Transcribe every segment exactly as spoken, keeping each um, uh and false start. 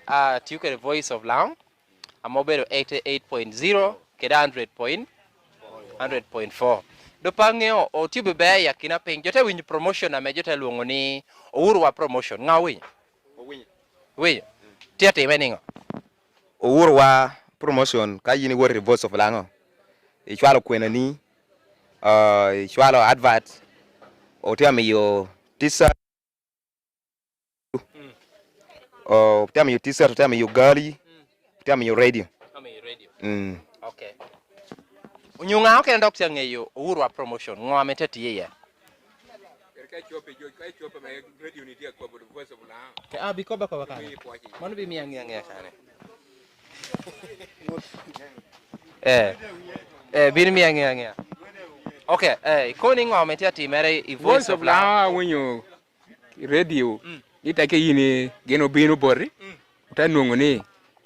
Atio kede Voice of Lango, ame obedo eighty-eight point zero kede hundred point, hundred point four. Dok pe aŋeo, otio bebe i akina piny. Jo te winyo promotion ame jo te lwoŋo ni Ouruwa Promotion. Ŋa owinyo? Owinyo. Owinyo? Tye atime niŋo? Ouruwa Promotion, ka yin iwoto i Voice of Lango, icwalo kwenani, ah, icwalo advert, otye amiyo t-shirt, otye amiyo t-shirt, otye amiyo gali, otye amiyo radio. Amiyo radio. Mm. Okay. Onyo ŋa okene dok tye aŋeyo Ouruwa Promotion, ŋo ame tye tye iye? Ka icop i jo, ka icop ame radio ni tye akobo the Voice of Lango. Ah, bikoba koba kane. Mano bimiyo aŋe aŋea kane. Eh. Eh, bino miyo aŋe aŋea. Okay, eh, ikoni ŋo ame tye atimere i Voice of Lango? Lango awinyo i radio. Mm. Ni teke yin i-, gin obino boti. Mm. Ote nwoŋo ni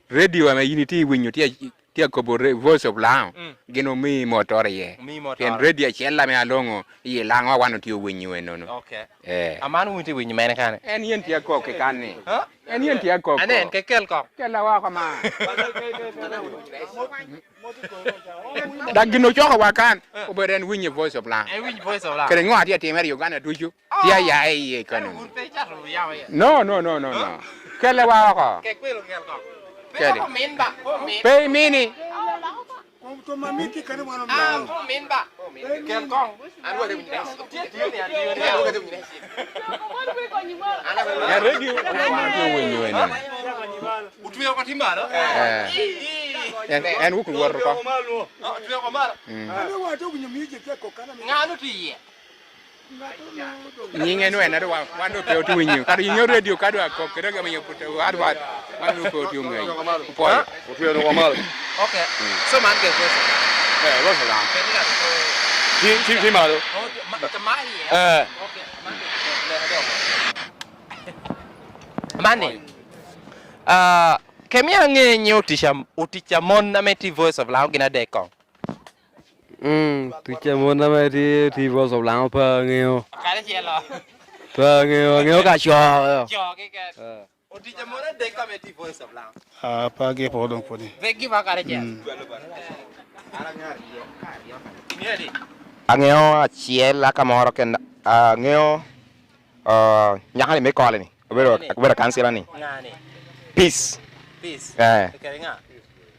radio ame yin itye winyo tye, tye akobo re-, Voice of Lango, mm, gin omi motoro iye. Omi motoro. Pien radio acel ame aloŋo i Lango a wan otye winyo enono. Okay. Eh. Aman wun itye winyo mene kane? En yen tye akok i kan ni. Ha? En yen tye akok. Anen, ke kel kok. Kel awoko ma. Dak gin ocokowa kan, eh, obedo en winyo Voice of Lango. En winyo Voice of Lango. Kede ŋo atye atimere i Uganda ducu? Tye aya i iye kano. Wun pe icato yam iye. No, no, no, no, no. Kelle wa oko. Kek kwelo kel kong. Pe kede. Pe omin ba, pe omin. Pe imini. Kom to ma miti kani wan omin. Ah, pe omin ba, pe omin. Kel kong. An wade winyo. Tye, tye, tye, tye, tye, wade winyo. Ya radio, radio winyo eno. Otweo oko tye malo. Eh. En, en wok woto oko. Oh, otweo oko malo. Mm. Ane wa to winyo music te kokana mi. Ŋa nu tye iye? Nyinge nu en, ado wan, wan doŋ pe otye winyo. Kadi inyo radio ka doŋ akok, kede gamo yo put, wan, wan, wan doŋ pe otye winyo. Opwoyo. Otweo doko malo. Okay. Mm. So man ke Voice of Lango. Eh, Voice of Lango. Kede ka ko. Ti, ti, ti malo. Oh, ma, ka malo iye. Eh. Okay. Man ke, ne, ne, ne. Mani. Ah, kemi aŋe nyo otica, otica mon ame tye Voice of Lango gin adek kong. Mm, tic a mon ame tye, tye i Voice of Lango pe aŋeo. Kadi acel-lo. Pe aŋeo, aŋeo ka co. Co keken. Eh. Otic a mon adek ame tye i Voice of Lango. Ah, pe agepo doŋ pwod. Pe giba kadi acel. Mm. Aŋeo acel, aka moro ken, aŋeo, ah, nyaka ni me kole ni. Obedo, obedo kancila ni. Ŋa ni? Peace. Peace. Eh. Kede ŋa?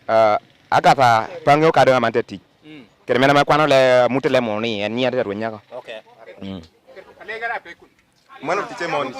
Ah, Agatha, pe aŋeo ka doŋ aman te tic. Mm. Kede mene ame kwano le, amute le munu ni, en nyiŋe te rweny nyako. Okay. Mm. Mano ticce mon.